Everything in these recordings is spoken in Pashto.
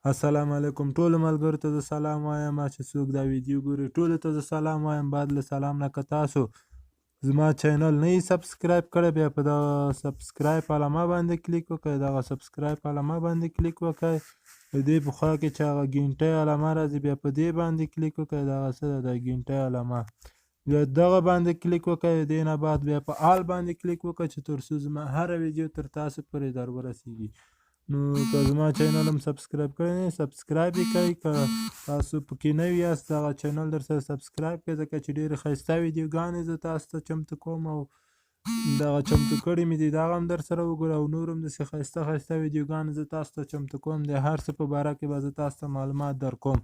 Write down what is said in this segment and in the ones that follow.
السلام علیکم ټولو ملګرو ته زه سلام وایم. چې څوک دا ویډیو ګوري ټولو ته زه سلام وایم. بعد له سلام نه که تاسو زما channel نه یې subscribe کړی، بیا په دغه subscribe علامه باندې کلیک وکړئ. دغه subscribe علامه باندې کلیک وکړئ. د دې په خوا کې چې هغه ګینټۍ علامه راځي، بیا په دې باندې کلیک وکړئ. دغه څه ده، د ګینټۍ علامه، بیا دغه باندې کلیک وکړئ. دې نه بعد بیا په all باندې کلیک وکړئ چې تر څو زما هره ویډیو تر تاسو پورې در ورسیږي. نو که زما channel هم subscribe کړی نه، subscribe یې کړئ. که تاسو پکې نوي یاست، دغه channel در سره subscribe کړئ، ځکه چې ډېرې ښایسته ویډیوګانې زه تاسو ته چمتو کوم او دغه چمتو کړي مې دي، دغه هم در سره وګورئ او نور هم داسې ښایسته ښایسته ویډیوګانې زه تاسو ته چمتو کوم. د هر څه په باره کې به زه تاسو ته معلومات در کوم.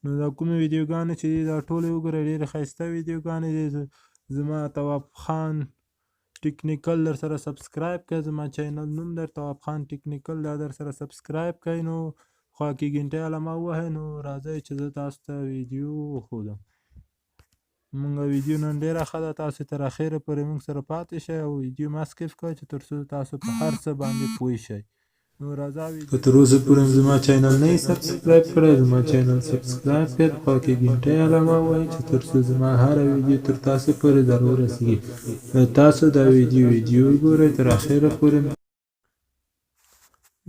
نو دا کومې ویډیوګانې چې دي، دا ټولې وګورئ، ډېرې ښایسته ویډیوګانې دي. زما تواب خان ټکنیکل در سره subscribe کړئ. زما channel نوم در تواب خان ټکنیکل، دا در سره subscribe کړئ. نو خوا کې ګنټۍ علامه ووهئ. نو راځئ چې زه تاسو ته ویډیو وښودم. مونږ ویډیو نن ډېره ښه ده، تاسو تر اخره پورې مونږ سره پاتې شئ او ویډیو مه skip کړئ چې تر څو تاسو په هر څه باندې پوه شئ. نو راځه. که تر اوسه پورې زما channel نه یې subscribe کړی، زما channel subscribe کړئ، په خوا کې ګنټۍ علامه ووهئ چې تر څو زما هره ویډیو تر تاسو پورې در ورسیږي. نو تاسو دا ویډیو وګورئ تر اخره پورې.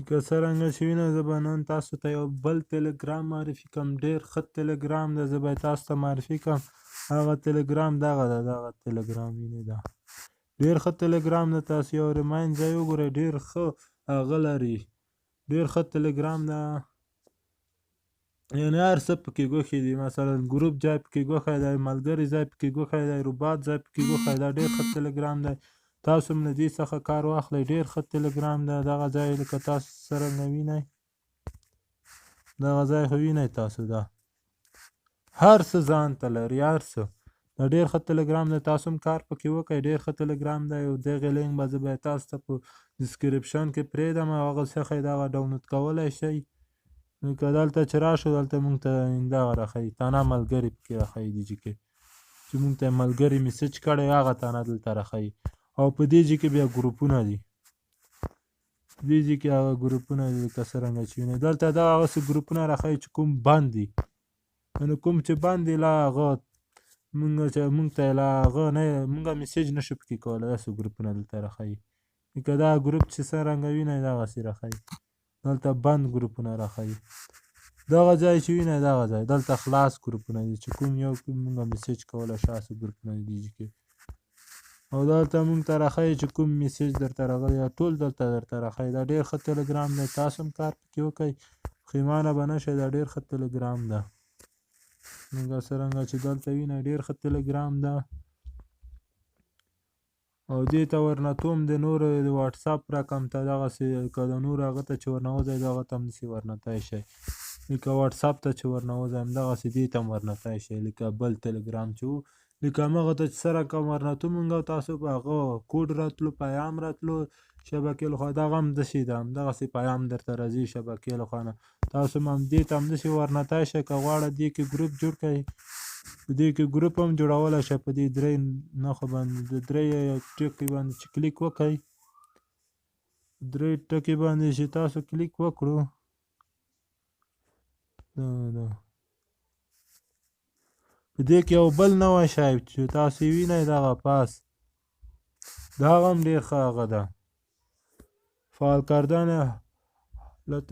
که څرنګه چې وینئ، زه به نن تاسو ته یو بل تلګرام معرفي کوم. ډېر ښه تلګرام ده، زه به تاسو ته معرفي کوم. هغه تلګرام دغه ده، دغه تلګرام وینئ، دا ډېر ښه تلګرام ده. تاسو یو ریماین ځای وګورئ، ډېر ښه هغه لري، ډېر ښه تلګرام ده. یعنې هر څه پکې ګوښې دي. مثلا ګروپ ځای پکې ګوښی دی، ملګري ځای پکې ګوښی دی، روبات ځای پکې ګوښی دی. ډېر ښه تلګرام دی، تاسو هم له دې څخه کار واخلئ. ډېر ښه تلګرام ده. دغه ځای لکه تاسو څرنګه وینئ، دغه ځای خو وینئ تاسو، دا هر څه ځان ته لري، هر څه. دا ډېر ښه تلګرام دی، تاسو هم کار پکې وکړئ. ډېر ښه تلګرام دی. او دغه لینک به زه به تاسو ته په description کې پرېږدم او هغه څخه یې دغه ډاونلوډ کولی شئ. نو که دلته چې راشو، دلته مونږ ته دغه راښیي، تنه ملګري پکې راښیي دي چې مونږ ته ملګري message کړی، هغه تنه دلته راښیي. او په دې ځای کې بیا ګروپونه دي، دې ځای کې هغه ګروپونه دي. لکه څرنګه چې وینئ، دلته دا هغسې ګروپونه راښیي چې کوم بند دي. نو کوم چې بند دي، لا هغه مونږ چې مونږ ته لا هغه نه، مونږ message نشو پکې کولی، داسې ګروپونه دلته راښیي. لکه دا ګروپ چې څرنګه وینئ، دغسې راښیي. دلته بند ګروپونه راښیي. دغه ځای چې وینئ، دغه ځای دلته خلاص ګروپونه دي چې کوم یو کې مونږ message کولی شو، هسې ګروپونه دي کې. او دلته مونږ ته راښیي چې کوم message درته راغلی، ټول دلته درته راښیي. دا ډېر ښه تلګرام دی، تاسو هم کار پکې وکړئ، پښېمانه به نه شئ. دا ډېر ښه تلګرام ده. مونږ څرنګه چې دلته وینئ، ډېر ښه تلګرام ده. او دې ته ورنتوم د نورو د واتساپ رقم ته، دغسې که د نورو هغه ته چې ورنوځئ، دغه ته هم داسې ورنتای شئ. لکه واتساپ ته چې ورنوځئ، همدغسې دې ته هم ورنتای شئ. لکه بل تلګرام چې و، لکه هماغه ته چې څه رقم ورنتو مونږ او تاسو په هغه کوډ راتلو، پیام راتلو شبکې لخوا، دغه هم داسې ده، همدغسې پیام درته راځي شبکې لخوا نه. تاسو هم همدې ته همداسې ورنتای شئ. که غواړئ دې کې ګروپ جوړ کړئ، په دې کې ګروپ هم جوړولی شئ. په دې درې نښو باندې، د درې ټکي باندې چې کلیک وکړئ، درې ټکي باندې چې تاسو کلیک وکړو، دا په دې کې یو بل نوی شی چې تاسو یې وینئ، دغه پاس، دا هم ډېر ښه هغه ده. فعال کردن حالت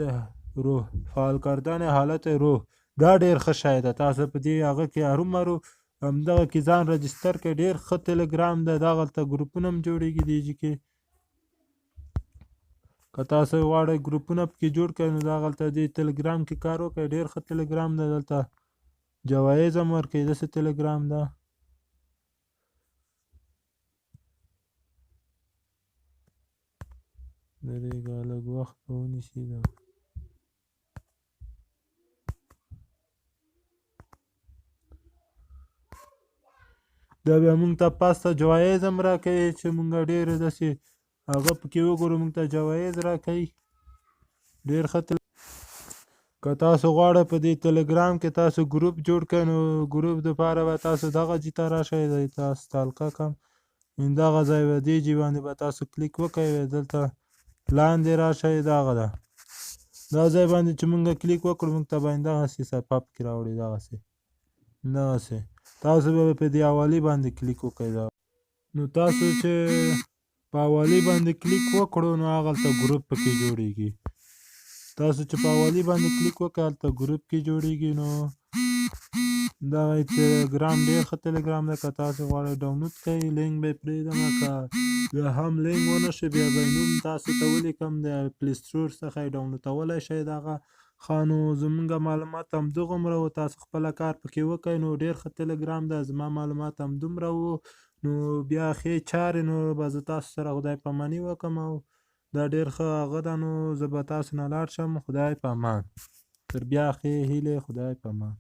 روح، فعال کردن حالت روح، دا ډېر ښه شی ده. تاسو په دې هغه کې هرومرو همدغه کې ځان register کړئ. ډېر ښه تلګرام ده، دغلته ګروپونه هم جوړېږي دې ځای کې. که تاسو غواړئ ګروپونه پکې جوړ کړئ، نو دغلته دې تلګرام کې کار وکړئ. ډېر ښه تلګرام ده، دلته جوایز هم ورکوي، داسې تلګرام ده. درېږه، لږ وخت به ونیسي دا. دا بیا مونږ ته پاسته جوایز هم راکوي چې مونږ ډېر داسې هغه پکې وګورو، مونږ ته جوایز راکوي. ډېر ښه. که تاسو غواړئ په دې تلګرام کې تاسو ګروپ جوړ کړئ، نو ګروپ دپاره به تاسو دغه ځای ته راشئ. تاسو ته حلقه کړم، دغه ځای به دې ځای باندې به تاسو کلیک وکړئ. دلته لاندې راشئ، دغه ده. دا ځای باندې چې مونږ کلیک وکړو، مونږ ته به دغسې صفحه پکې راوړي، دغسې دغسې. تاسو به په دې اولي باندې کلیک وکړئ. دا نو تاسو چې په اولي باندې کلیک وکړو، نو هغلته ګروپ پکې جوړیږي. تاسو چې په اولي باندې کلیک وکړئ، هلته ګروپ کې جوړیږي. نو دا تلګرام ډېر ښه تلګرام دی. که تاسو غواړئ ډاونلوډ کړئ، لینک به یې پرېږدم. که بیا هم لینک ونه شي، بیا به یې نوم تاسو ته ولیکم، د پلی سټور څخه یې ډاونلوډولی شئ. دغه ښه، نو زمونږ معلومات همدغومره و. تاسو خپله کار پکې وکړئ. نو ډېر ښه تلګرام ده. زما معلومات همدومره وو. نو بیا ښې چارې، نو به زه تاسو سره خدای پاماني وکړم. او دا ډېر ښه هغه ده. نو زه به تاسو نه لاړ شم. خدای په امان، تر بیا ښې هیلې، خدای په امان.